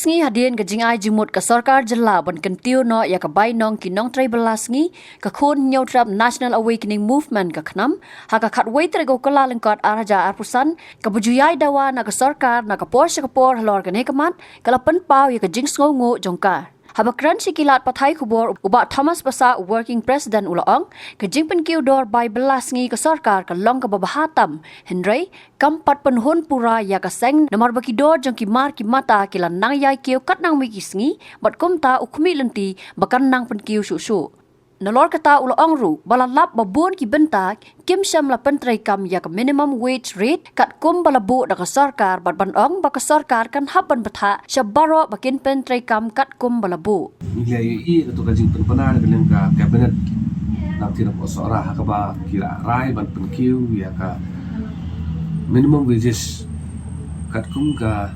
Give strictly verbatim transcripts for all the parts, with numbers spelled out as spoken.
Sngi hadien ka jingai jingmut ka sorkar jylla ban kyntiew noh ïa ka bainong ki nongtrei bylla sngi, ka Khun Hynñiewtrep National Awakening Movement, ka KHNAM, ha ka khatwei tarik u Kyllalyngkot ar hajar arphew san, kaba ju ïai dawa na ka sorkar na ka por sha ka por halor kane ka mat, ka la pynpaw ïa ka jingsngewnguh jong ka. Haba kren sha ki lad pathai khubor u Bah Thomas Passah, u Working President, u la ong, ka jingpynkiew dor bai bylla sngi ka sorkar ka long kaba bha tam, hynrei kam pat pynhun pura ïa ka seng namar ba ki dor jong ki mar ki mata ki la nang ïai kiew katnang mih ki sngi, bad kumta u khmih lynti ba kan nang pynkiew shuh shuh. Nalor kata u la ong ruh ba la lap ba bun ki bynta kim shym la pyntreikam ïa ka minimum wage rate katkum ba la buh da ka sorkar, bad ban ong ba ka sorkar kan hap ban bthah sha baroh ba kin pyntreikam katkum ba la buh. Ngi la ïohi ïa kato ka jingpynbna na ka liang ka cabinet na ka tnat Sohra ha kaba ki la rai ban pynkiew ïa ka minimum wages katkum ka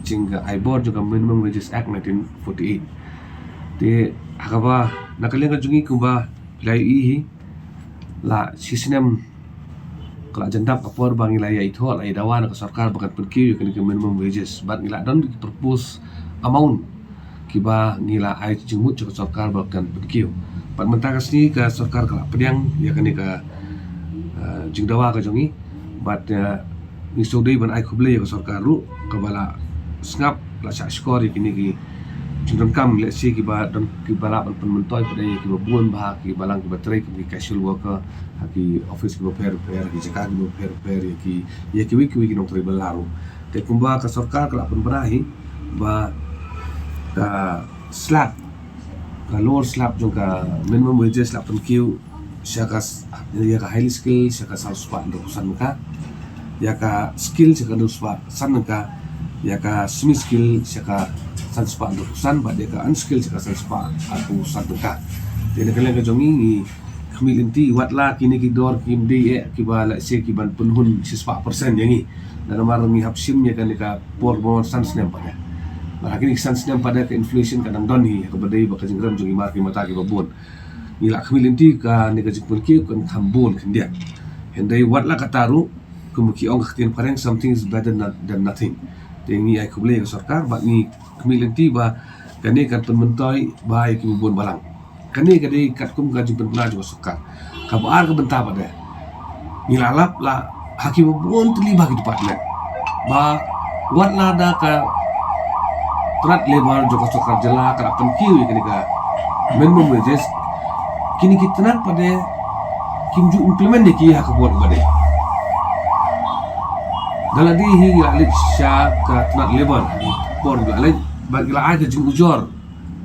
jing ka ai bor jong ka Minimum Wages Act nineteen forty-eight. Te ha kaba na ka liang ka jong ngi kumba la ïohi hi la shisnem ka la jan dap ka por ba ngi la ïai thoh, la ïai dawa na ka sorkar ba kan pynkiew ïa kane ka minimum wages, bad ngi la don ki propose amount kiba ngi la ai jingmut sha ka sorkar ba kan pynkiew. Bad mynta ka sngi ka sorkar ka la pdiang ïa kane ka, eh, jingdawa ka jong ngi, bad, eh, ngi sngewdei ban ai khublei ïa ka sorkar ruh kaba la sngap, la shah shkor ïa kine ki jingdonkam, lehse kiba don, kiba lah ban pynmyntoi pat ïa kiba bun bha, kiba lang kiba trei kum ki casual worker ha ki office kiba pher pher, ha ki jaka kiba pher pher, ïa ki, ïa kiwei kiwei ki nongtrei bylla ruh. Te kumba ka sorkar ka la pynbna hi ba ka slab, ka lower slab jong ka minimum wages la pynkiew sha ka s-, ïa ka highly skilled sha ka saw spah hynriewphew san tyngka, ïa ka skilled sha ka hynriewspah san tyngka, ïa ka semi skilled sha ka san spah hynriewphew san, bad ïa ka unskilled sha ka san spah arphew san tyngka. Te na ka liang ka jong ngi, ngi khmih lynti, wat la kine ki dor kim dei eh kiba lehse ki ban pynhun shispah percent ïa ngi. Namar ngi hap shim ïa kane ka por ba wan san snem pat de. Bad ha kine ki san snem pat de ka inflation ka dang don hi, kaba dei ba ka jingrem jong ki mar ki mata kiba bun. Ngi la khmih lynti kane ka jingpynkiew kan kham bun khyndiat. Hynrei wat la kata ruh, kum ki ong ka ktien phareng, something is better than, than nothing. Te ngi ai khublei ïa ka sorkar bad ngi khmih lynti ba kane kan pynmyntoi bha ïa kiba bun balang. Kane ka dei katkum ka jingpynbna jong ka sorkar. Kaba ar ka bynta pat de, ngi la lap la ha kiba bun tylli bha ki department ba wat la da ka tnat labour jong ka sorkar jylla ka la pynkiew ïa kane ka minimum wages, kine ki tnat pat de kim ju implement ïa ki ha ka por kaba dei. Da lade hi ngi la leit sha ka tnat labour, por ngi la leit bad ngi la ai ka jingujor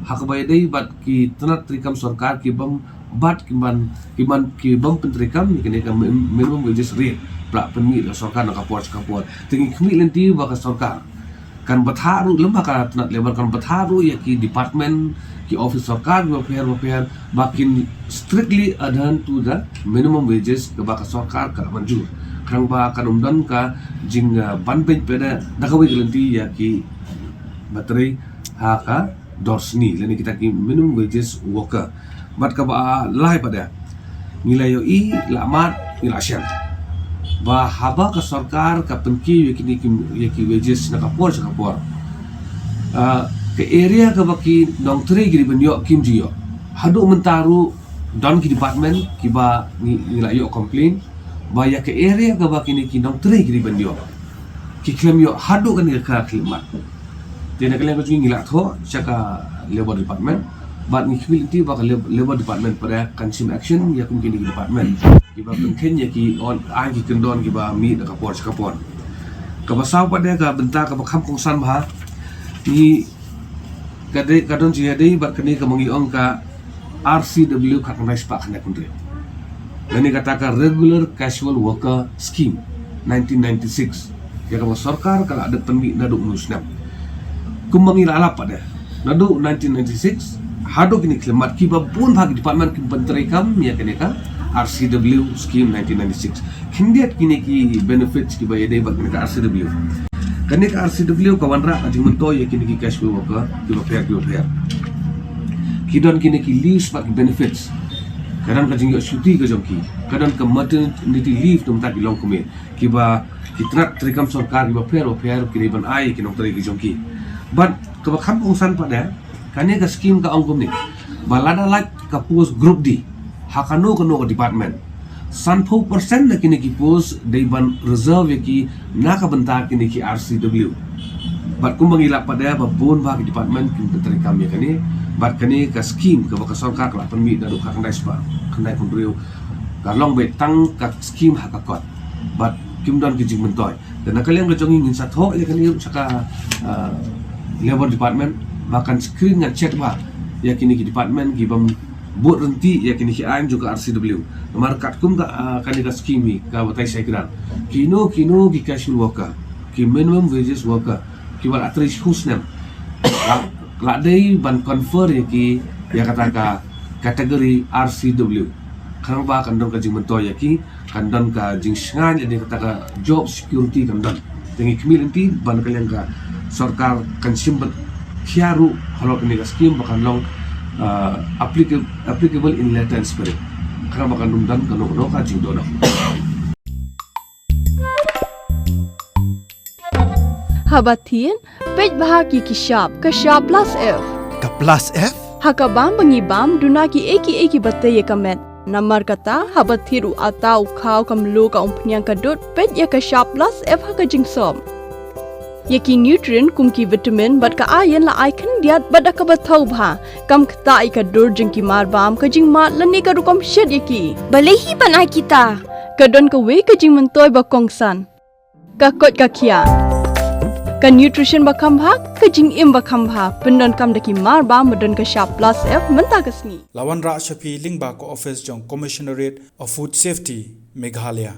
ha kaba ïadei bad ki tnat treikam sorkar ki bym, bad ki ban, ki ban, ki bym pyntreikam ïa kane ka min-, minimum wages rate ba la pynmih da ka sorkar na ka por sha ka por. Te ngi khmih lynti ba ka sorkar kan bthah ruh lem bad ka tnat labour, kan bthah ruh ïa ki department, ki office sorkar kiba pher ba pher ba kin strictly adhere to the minimum wages kaba ka sorkar ka la mynjur. Khnang ba kan ym don ka jing, uh, ban beiñ pat de da kawei ka lynti ïa kiba trei ha ka dor sngi lane kita ki minimum wages worker. Bad kaba lai pat de, ngi la ïohi, la mad, ngi la shem ba haba ka sorkar ka pynkiew ïa kine ki, ïa ki wages na ka por sha ka por, ah, ka area kaba ki nongtrei ki dei ban ïoh kim ju ïoh. Haduh mynta ruh don ki department kiba ngi, ngi la ïoh complain ba ïa ka area kaba kine ki nongtrei ki dei ban ïoh, ki khlem ïoh haduh kane ka khyllipmat. Te na ka liang ka jong ngi, ngi la thoh sha ka Labour Department bad ngi khmih lynti ba ka Lab-, Labour Department pat de kan shim action ïa kum kine ki department kiba pynkheiñ ïa ki, on, aiñ ki kyndon kiba mih na ka por sha ka por. Kaba saw pat de, ka bynta kaba kham kongsan bha, ngi, ka dei, ka don jingïadei bad kane kaba ngi ong ka R C W khatkhyndai spah khyndaiphew hynriew, lane kata ka Regular Casual Worker Scheme nineteen ninety-six, ïa kaba sorkar ka la dep pynmih naduh u snem. Kumba ngi la lap pat de, naduh nineteen ninety-six haduh kine khyllipmat, kiba bun bha ki department kim pyntreikam ïa kane ka R C W Scheme nineteen ninety-six. Khyndiat kine ki benefits kiba ïadei bad kane ka R C W. Kane ka R C W ka wanrah ka jingmyntoi ïa kine ki casual worker kiba pher kiba pher. Ki don kine ki leaves bad ki benefits. Ka don ka jingïoh shuti ka jong ki. Ka don ka maternity leave, namar ki long kmie. Kiba ki tnat treikam sorkar kiba pher ba pher ki dei ban ai ïa ki nongtrei ki jong ki. Bad Kaba kham kongsan pat de, kane ka skim ka ong kumne, ba lada lait ka post group D ha kano kano ka department, sanphew percent na kine ki post dei ban reserve ïa ki na ka bynta kine ki R C W. Bad kumba ngi lap pat de ba bun bah ki department kim pyntrei kam ïa kane. Bad kane ka skim kaba ka sorkar ka la pynmih naduh khatkhyndai spah khyndai phew hynriew, ka long beit tang ka skim ha ka kot. Bad kim don ki jingmyntoi. Te na ka liang ka jong ngi ngin sa thoh ïa kane ruh sha ka, ah, Labour Department ba kan screen ngan check ba ïa kine ki department ki bym bud ryntih ïa kine ki aiñ jong ka R C W. Namar katkum ka, ah, kane ka skim hi ka batai shai kdar, kino kino ki casual worker, ki minimum wages worker, ki ba la trei shikhun snem, la, la dei ban confer ïa ki ïa kata ka category R C W. Khnang ba kan don ka jingmyntoi ïa ki, kan don ka jingshngaiñ ïa kata ka job security kan don. Te ngi khmih lynti ba na ka liang ka sorkar kan shim bad khia ruh halor kane ka skim ba kan long, ah, applica-, applicable in letter and spirit. Khnang ba kan ym don kano kano ka jingdohnud. Haba thied, peit bha ki ki shap, ka shap plus F. Ka plus F? Ha ka bam ba ngi bam, duna ki ei ki ei ki ba tei ïa ka met. Namar kata, haba thied u atta, u khaw, ka mluh, ka umphniang, ka dud, peit ïa ka shap plus F ha ka jingsop. Ïa ki nutrient kum ki vitamin bad ka iron la ai khyndiat bad da kaba thaw bha. Kam ktah ïa ka dur jong ki mar bam, ka jingmad lane ka rukom shet ïa ki. Balei hi ban ai kita? Ka don kawei ka jingmyntoi ba kongsan. Ka koit ka khiah. Ka nutrition ba kham bha, ka jingim ba kham bha. Pyndonkam da ki mar bam ba don ka shap plus F mynta ka sngi. La wanrah sha phi lyngba ka office jong Commissionerate of Food Safety, Meghalaya.